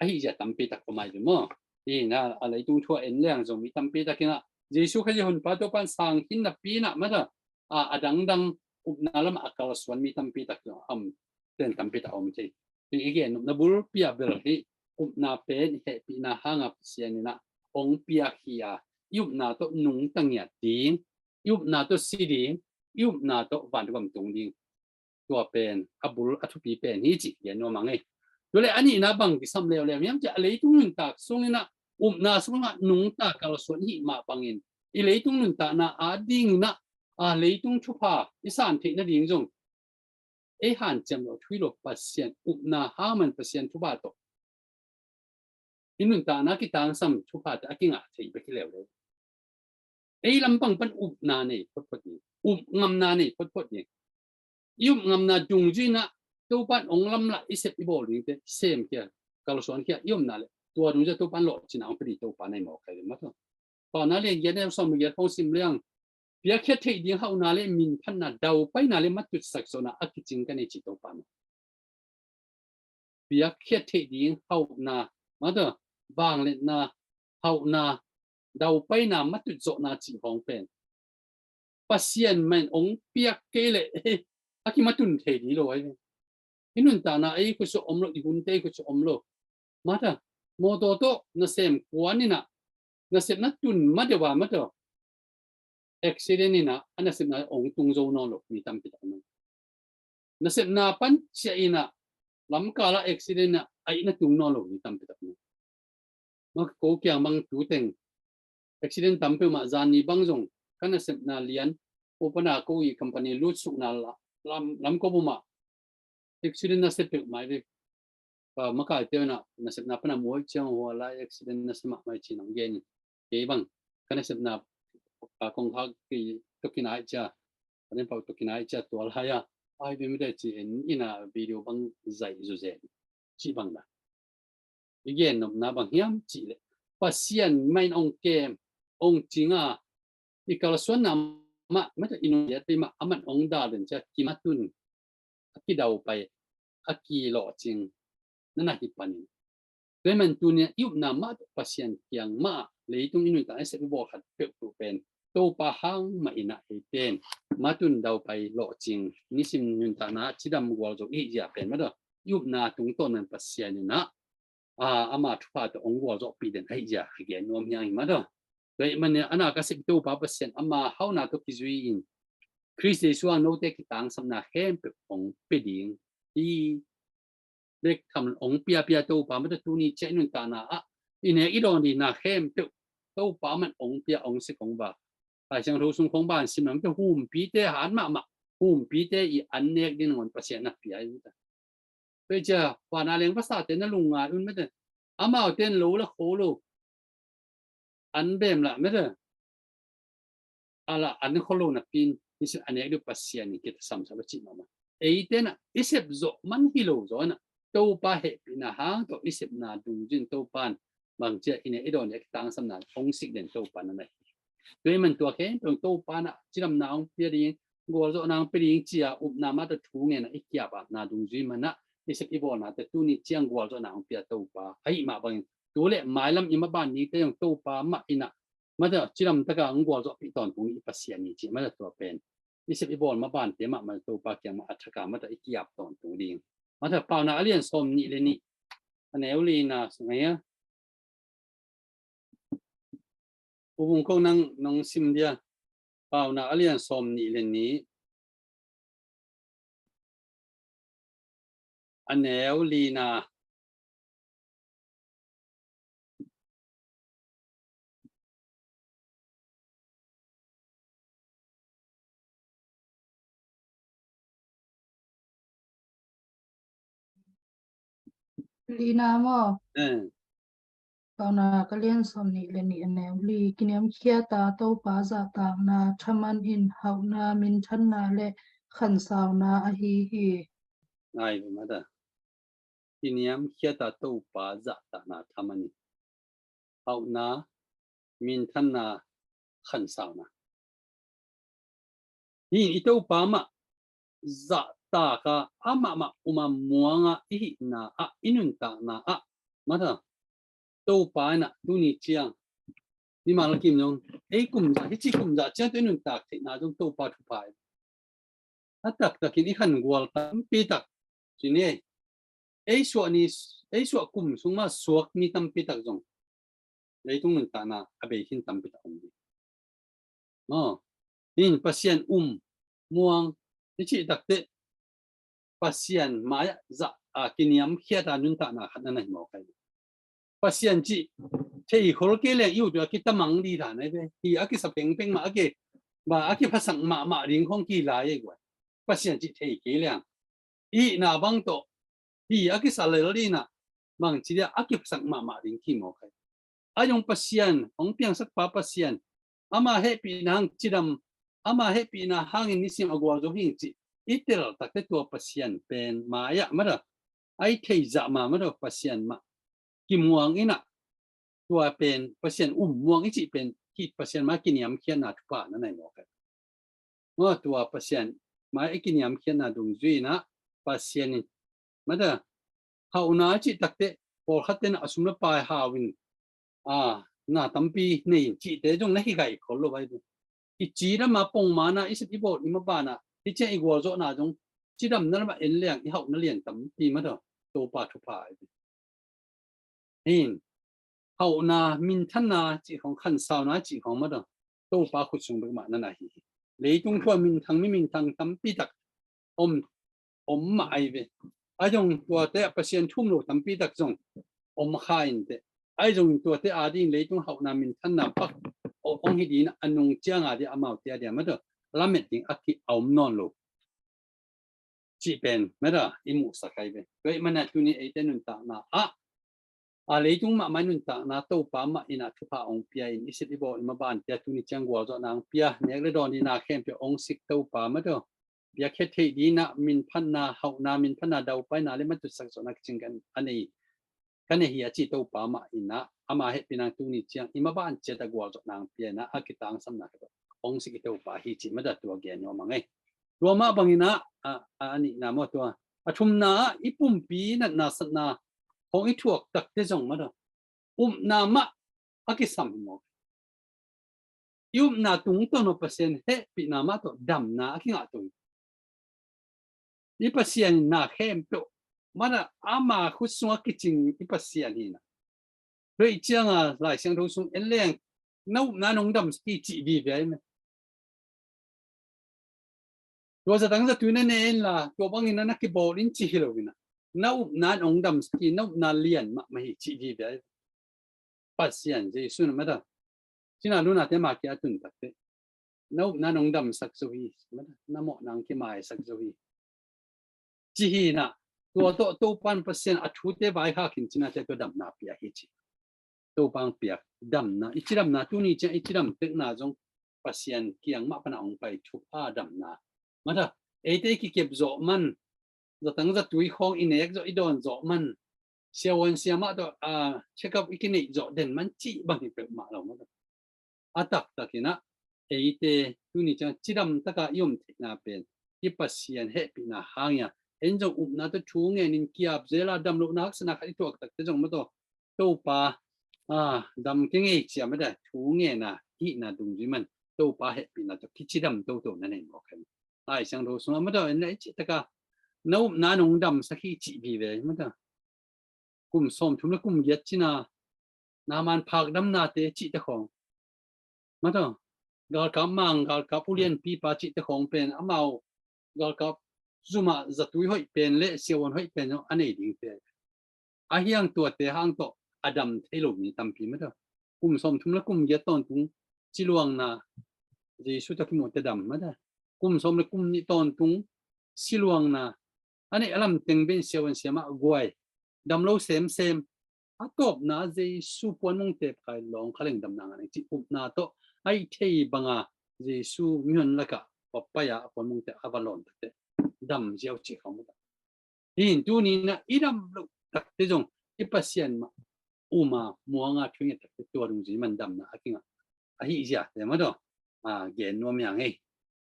ahi zia tampi tak om ai ve maw. Hi na a leitung thu a en leng zong mi tampi tak inah Jesu Khazih honpa Topan sang khin napi inah mata a, a dangdang upna lamah a kalsuan mi tampi tak zong om, ten tampi tak om thei. Hi i gen upna bul pia bel hi upna pen hehpihna hanga Pasian inah ong piak hi a, i upna tawh nungta ngiat ding, i upna tawh si ding, i upna tawh vanduam tung ding. Tua pen a bul a thupi pen hi cih gen nuam a ngei. Tua le a nihna bang kisam leuleu hiam cih a leitung nuntak sung inah upna sungah nungta kalsuan hi mah bangin i leitung nuntakna a ding inah a leitung thupha i san theih nading zong ei hanciam lo thui lo Pasian upna hangman Pasian thupha tawh i nuntakna kitangsam thupha tawh a kingah thei bek hi leuleu. Ei lampang pan upna nei photphot ding, up ngamna nei photphot ding. I up ngamna dungzui inah Topan ong lamlah i sep i bawl dingte semkhia, kalsuankhia i omna le tua dungzui Topan lawhcina ong pia ding Topa nei mawk kai ve mata. Pauna le giat ne sawm giat hong sim liang. Piakkhiat theih ding hauhna le minphatna, daupaina le matutsak zawhna a kicing ka nei ci Topa na. Piakkhiat theih ding hauhna, mata, vangliatna, hauhna, daupaina, matut zawhna cih hong pen Pasian man ong piak kei leh a kimatun thei ding lo ai ve. I nuntakna ei khutsuah om lo, i hunte ei khutsuah om lo. Mata, mawtaw tawh nasem kuan inah nasepna tun ma deuh a mata accident inah a nasepna ong tung zo nawn lo mi tampi tak om. Nasepna pan ciah inah lamkala accident inah a ih na tung nawn lo mi tampi tak om. Ma ko kiang bang tu teng accident tam peuhmah zan ni bang zong ka nasepna lian opana ko i company lutsukna lam, lam ko bumah accident nasep peuhmah i ve. Ka makaite unah nasepna pana muai ciang hua lai accident nasep mahmah i ci nang gen in. Kei bang ka nasepna kongkhak kei tokinai cia, ka nen pau tokinai cia tua lai a ai ve mite ci en ina video bang zaih zuzen ci bang da. I gen nopna bang hiam cih leh Pasian mah in ong kem, ong cing a, i kalsuanna mah, mah i nung liat pei mah aman ong dal den cia kimatun, a kidaupai, a kilawhcing na na hi panin. Tua hi man tuni a i upna mah tawh Pasian kiang mah leitung i nuntak i sep i bawl khat peuhpeuh pen Topa hang mah inah ei pen matun daupai lawhcing nisim nuntakna cidam gualzo i hih zia pen mah tawh i upna tungtawn man Pasian inah a, ama thupha tawh ong gualzawhpih den ahi zia a gen nuam hiang hi mah tawh. Tua hi man a na ka sep Topa Pasian ama hauhna tawh kizui in Khrist Jesu ang note kitangsapna khempeuh ong pia ding hi. Bek tham ong piapia Topa mah tawh tuni ciah i nuntakna ah i nek i dawn dingna khempeuh Topa man ong pia ong sik ong va. Lai Siangtho sung khong ban sim lam te humpite han mahmah, humpite i an nek ding nangawn Pasian na pia hi ta. Tua hi cia vana leng vasate na lungngai un mete. Amaute in lo la kho lo, an bem lah mete. A la an kho lo napi in nisim a nek deuh Pasian in kitasam sa lo cih mahmah. Eite na i sep zawh man hi lo zaw na Topa hehpihna hang tawh i sepna dungzui in Topa in bang cia i nek i dawn i a kitangsamna hong sik den Topa na na hi. Tua hi man tua khempeuh Topa na cidamna hong pia ding, gualzawhna hong pia ding cia upna mah tawh thu ngen a i kiap apna dungzui man a i sep i bawlna tawh tuni ciang gualzawhna hong pia Topa ahi mah bangin tu le mailam i maban dingte zong Topa mah inah mah tawh cidam taka hong gualzawhpih tawntung i Pasian hi cih mah tawh tua pen i sep i bawl mabante mahmah Topa kiang mah a thaka mah tawh i kiap tawntung ding. Mah tawh Pauna a lian sawm nih le nih a neu lina sung ahi a. U Vung Kong nang nong sim dia. Pauna a lian sawm nih le nih a neu lina. Lina maw? Eh. Paunak a lian sawm nih le nih a neu li. Kiniamkhiat a Topa zahtakna thaman in hauhna, minthanna le khansauna ahi hi. Ngai ve mada. Kiniamkhiat a Topa zahtakna thaman in hauhna, minthanna, khansauna. Hi in i Topa mah zahtak a, amah mah um a muang a i hihna ah, i nuntakna ah, mada, Topa in ah tuni ciang, ni mah lakim zong, ei kum zah, hici kum zah ciang tawh i nuntak theihna zong Topa thupha hi. A taktakin i khangual tampi tak ci ni. Ei suah ni, ei suah kum sung mah suak ni tampi tak zong leitung nuntakna a bei khin tampi tak om hi. Maw, in Pasian um muang i cih takteh Pasian mai-ah zah a kiniamkhiat a nuntakna khat na na hi mawk hi. Pasian cih thei khol kei leng i ut uh a kitamang dih dan ahi ve. Hi a kisa pengpeng mah a ki, mah a kiphasak mahmah ding khong kilai ahi guai. Pasian cih thei kei leng i hihna bang tawh hi a kisa lel dih na bang ci dia a kiphasak mahmah ding kimawk ahi. A zong Pasian hong piangsak pa Pasian, ama hehpihna hang cidam, ama hehpihna hangin nisim a gualzo hing cih i tel takte tua Pasian pen mai-ah mada, a i theih zah mah mada Pasian mah kimuang in ah, tua pen Pasian um muang i cih pen ki Pasian mah kiniamkhiatna thupha na na hi mawk hi. Maw, tua Pasian mai i kiniamkhiatna dungzui in ah Pasian in mada hauhna a cih takteh pawlkhat ten a sum le pai hau in, a, na tampi nei in cihte zong na hi gai khol lo ahi ve. I cidam a pongman a i sit i bawl i maban a hi ciang i gualzawhna zong cidamna lam a en leng i hauhna lian tampi mada Topa thupha ahi ve. Hin hauhna, minthanna cih khong, khansauna cih khong mada Topa khut sung bek mah na na hi hi. Leitung thu a minthang, mi minthang tampi tak om, om mah ahi ve. A zong tuate ah Pasian thu um lo tampi tak zong om kha in teh, a zong tuate ading leitung hauhna, minthanna pak ong hi ding a nung ciang a dia amaute a dia mada lamet ding a ki a om nawn lo cih pen mada i muhsak ahi ve. Tua ahih manin tuni eite nuntakna ah, a, leitung mahmah i nuntakna Topa mah in ah thupha ong pia in i sit i bawl i maban pia, tuni ciang gualzawhna ong pia, nek le dawn dihna khempeuh ong sik Topa mada piakhia theih ding in ah minphatna, hauhna, minphatna, daupaina le matusak zawhna kicing kan a nei, ka nei hi a ci Topa mah in ah ama hehpihna tuni ciang i maban ciat a gualzawhna ong pia in ah a kitangsamna khat ong sik i Topa hi cih mada tua gen nuam a ngei. Tua mah bangin ah, a, a, a nihna maw tua, a thumna ah i pumpi natna satna hong i thuak takte zong mada upna mah a kisam hi mawk. I upna tungtawn a Pasian hehpihna mah tawh damna a kingah tung. I Pasian in na khempeuh mada ama khut sungah kicing i Pasian hi na. Tua ahih ciangin Lai Siangtho sung en leng na upna nong damsak hi cih vive ahi meh. Tua zatang zatui na ne inla, tua bangin na kibawl in ci hi lo in ah, na upna nong damsak hi, na upna lian mahmah hi cih vive ahi. Pasian Jesu na mada, cina lunate mah kia a tun takte, na upna nong damsak zo hi, mada, na mawhna ong kimaisak zo hi. Ci hi na, tua tawh Topan Pasian a thute vaikhak in cinate tua damna pia hi ci. Topa ong piak damna, i cidamna, tuni ciang i cidam tekna zong Pasian kiang mah pana ong pai thupha damna. Mada, eite i kikep zawh man, zatang zatui khawng i nek zawh, i dawn zawh man, siavuan siamah tawh, a, check up i kineih zawh den man cih bang hi peuhmah lo mada. A taktakin ah eite tuni ciang cidam taka i om theihna pen i Pasian hehpihna hang hi a, en zong upna tawh thu ngenin kiap zel a, damlohna haksatna khat i tuak takte zong mada Topa, a, dam kei ngei ci a mada thu ngen a hihna dungzui man Topa hehpihna tawh kicidam toto na nei mawk hi. Lai Siangtho sungah mada en le i cih taka na upna nong damsak hi cih vive mada. Kum sawmthum le kum giat cina Naaman phakdamnate cihte khawng, mada, galkap mang, galkap ulianpipa cihte khawng pen amau galkap zumah zatui hoih pen le siavuan hoih pen zong a nei dingte. A hiang tuate hang tawh a dam thei lo mi tampi mada. Kum sawmthum le kum giat tawntung ciluangna Jesu tawh kimuhte dam mada. Kum sawm le kum nih tawntung siluangna a neih a lamteng ben siavuan siamah guai dam lo semsem, a tawpna Jesu puanmongte pakai lawng kha leng damna ngah ning cih upna tawh a hih thei banga Jesu mihon lakah va pai a, a puanmongte a va lawn takte dam ziau cih kha mu ta. Hi in tuni in ah i dam loh takte zong i Pasian mah um a muang a thu nget takte tua dungzui man damna a kingah ahi zia te mah tawh a gen nuam hi hang ei.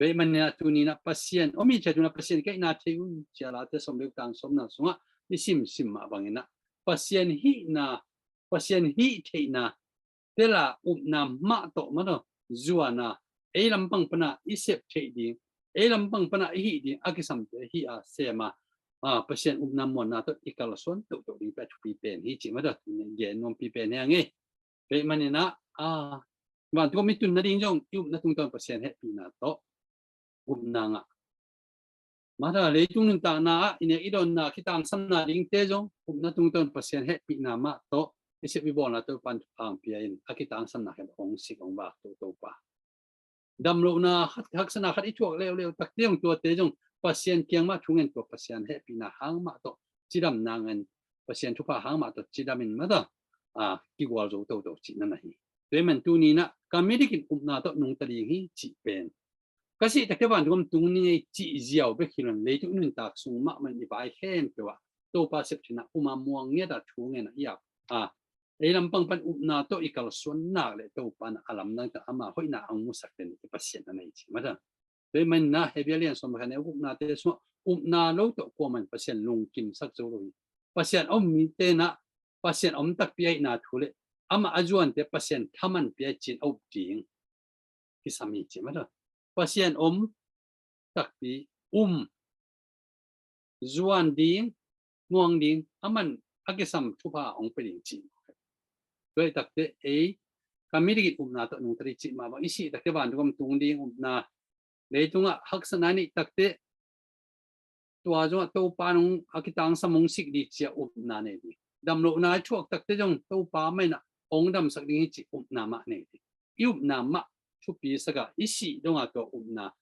Tua ahih manin ah tuni in ah Pasian om hi cia, tuni in ah Pasian ka hihna thei un cia Late sawm le guk tang sawmna sungah i simsim mah bangin ah Pasian hihna, Pasian hih theihna, tel a upna mah tawh mah tawh zuan a, ei lampang pan a i sep theih ding, ei lampang pan a i hih ding a kisamte hih a sem a, a, Pasian upna muanna tawh i kalsuan tohtoh ding pen a thupi pen hi cih mah tawh tuni in gen nuampi pen hi hang ei. Tua ahih manin ah, a, vantung gam i tun nading zong i upna tungtawn Pasian hehpihna tawh upna ngah. Mah tawh leitung nuntakna ah i nek i dawnna, a kitangsamna dingte zong upna tungtawn Pasian hehpihna mah tawh i sep i bawlna Topa'n thupha hong pia in a kitangsamna khempeuh hong sik hong vak Topa. Damlohna khat, haksatna khat i thuak leuleu takte zong tuate zong Pasian kiang mah thu ngen, tua Pasian hehpihna hang mah tawh cidamna ngen, Pasian thupha hang mah tawh cidam in mah tawh, a, kigual zo toto cihna na hi. Tua ahih man tuni in ah ka mit dikin upna tawh nungta ding hi cih pen ka sih takte vantung gam tung ning ei cih ziau bek hi lo in, leitung i nuntak sung mahmah in i vai khempeuh ah Topa sep theihna um a muang ngiat a thu ngen a i ap a, ei lampang pan upna tawh i kalsuan nak leh Topa in a lamdang tawh ama hoihna hong musak den i Pasian a nei cih mah tawh. Tua ahih manin ah Hebru a lian sawm le khat, a neu guknate sungah upna lo tawh kuamah in Pasian lungkimsak zo lo hi. Pasian a um mite in ah Pasian a om takpi ahihna thu le amah a zuante Pasian thaman pia cih a up ding kisam hi cih mah tawh. Pasian om takpi, um, zuan ding, muang ding, aman a kisam thupha hong pia ding cih. Tua ahih takte ei ka mit dikin upna tawh nungta ding cih mah bang, i sih takte vantung gam tung ding upna, leitungah haksatna i neih takte tua zongah Topa in hong a kitangsam hong sik ding ci-a upna nei ding. Damlohna i thuak takte zong Topa mah in ah hong damsak ding hi cih upna mah nei ding. I upna mah thupi sak a, i sih dong a tua upna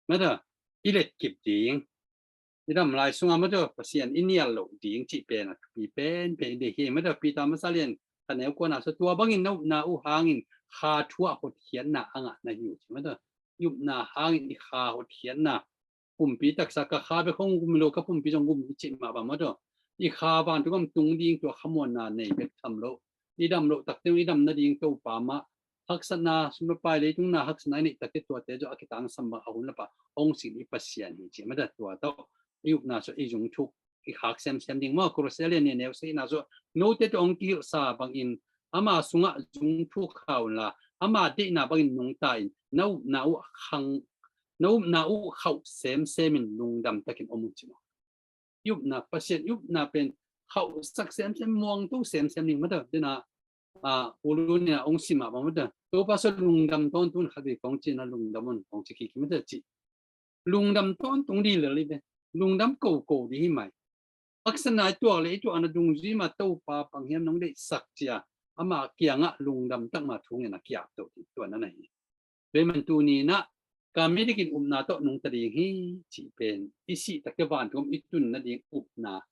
mah tawh i letkip ding. I dam lai sungah mah tawh Pasian i nial loh ding cih pen a thupi penpen i deih hi. Mah tawh Peter masa lian khat, a neu kuana sungah tua bangin na upna uh hangin kha thu ah hotkhiatna a ngah na hi uh ci mah tawh. I upna hangin i kha hotkhiatna, pumpi taksa, ka kha bek hong gum lo, ka pumpi zong gum hi cih mah bang mah tawh. I kha vantung gam tung ding tua khamuanna nei bek tham lo. I dam loh takte i dam nading Topa mah, haksatna, sum le pai, leitung na haksatna i neih takte tuate zong a kitangsam bang a hun lapa hong sik i Pasian hi cih mah tawh tua tawh i upna sungah i zungthuk i khak semsem ding maw. Kolose a lian nih, a neu sagihna sungah note tawh hong kihilhsa bangin ama sungah zungthuk kha unla, ama deihna bangin nungta in, na upna uh khang, na upna uh khauh semsem in lungdam takin om un ci maw. I upna, Pasian i upna pen khauhsak semsem, muangto semsem ding mah tawh. Dena, a, U Lu in a hong sim mah bang mah tawh, Topa sungah lungdam tawntung un, khat vei kong ci-in a lungdam un kong ci kik hi mah tawh ci. Lungdam tawntung ding lel hi ve. Lungdam koko ding hi mai. Haksatna i tuak le i tuakna dungzui mah Topa bang hiam nong deihsak ci-a ama kiangah lungdam tak mah thu ngen a ki-ap to ding, tua na na hi. Tua ahih man tuni in ah ka mit dikin upna tawh nungta ding hi cih pen i sih takte vantung gam i tun nading upna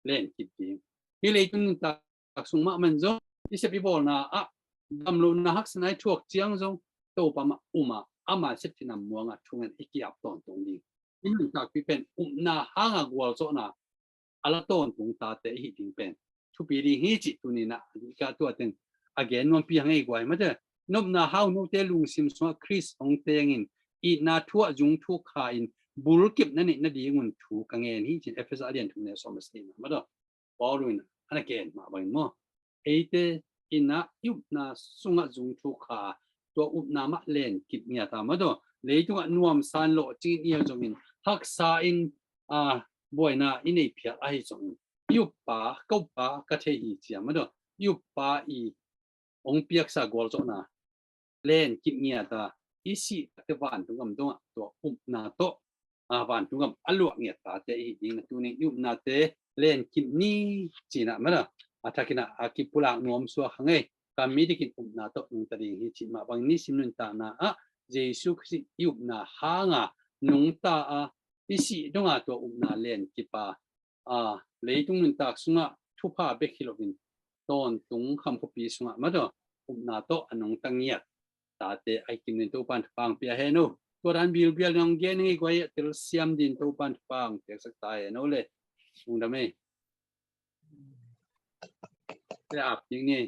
lenkip ding. Hih leitung nuntak sung mahmah in zong i sep i bawlna ah damlohna haksatna i thuak ciang zong Topa mah um a, ama sep theihna muang a thu ngen i ki-ap tawntung ding. I nuntakpih pen upna hanga gualzawhna a la tawntung tate i hih ding pen thupi ding hi cih tuni in ah ka tua teng a gen nuampi hang ei guai mah tawh. Nopna hang note lungsim sungah Khrist hong tengin itna thu ah zungthuk kha in bulkip na neih nadingun thu ka ngen hi ci-in Efesa a lian thum, a neu sawm le sagihna mah tawh Paul in a na gen mah bangin maw. Eite in ah i upna sungah zungthuk kha, tua upna mah lenkip ngiat a mah tawh. Leitungah nuamsa in, lawhcing in i hih zongin, haksa in, a, buaina i nei phial ahi zongin, i uppa, ka uppa ka thei hi ci-a mah tawh, i uppa i hong piaksa gualzawhna lenkip ngiat a, i sih takte vantung gam dongah tua upna tawh, a, vantung gam a luah ngiat tate i hih ding na tuni i upnate lenkip ni ci-in ah mah tawh a thakin ah a kipulak nuam suak hang ei. Ka mit dikin upna tawh nungta ding hi cih mah bangin nisim nuntakna ah Jesu Khrist i upna hanga nungta a, i sih donga tua upna lenkip a, a, leitung nuntak sungah thupha bek hi loin tawntung kham khuapi sungah mataw upna tawh a nungta ngiat tate a hi kim dingin Topa'n thupha hong pia hen aw. Tua dan bilbial nong gen hi guai a telsiam dingin Topa'n thupha hong piaksak ta hen aw le. Lungdam ei. Te ap ding ni.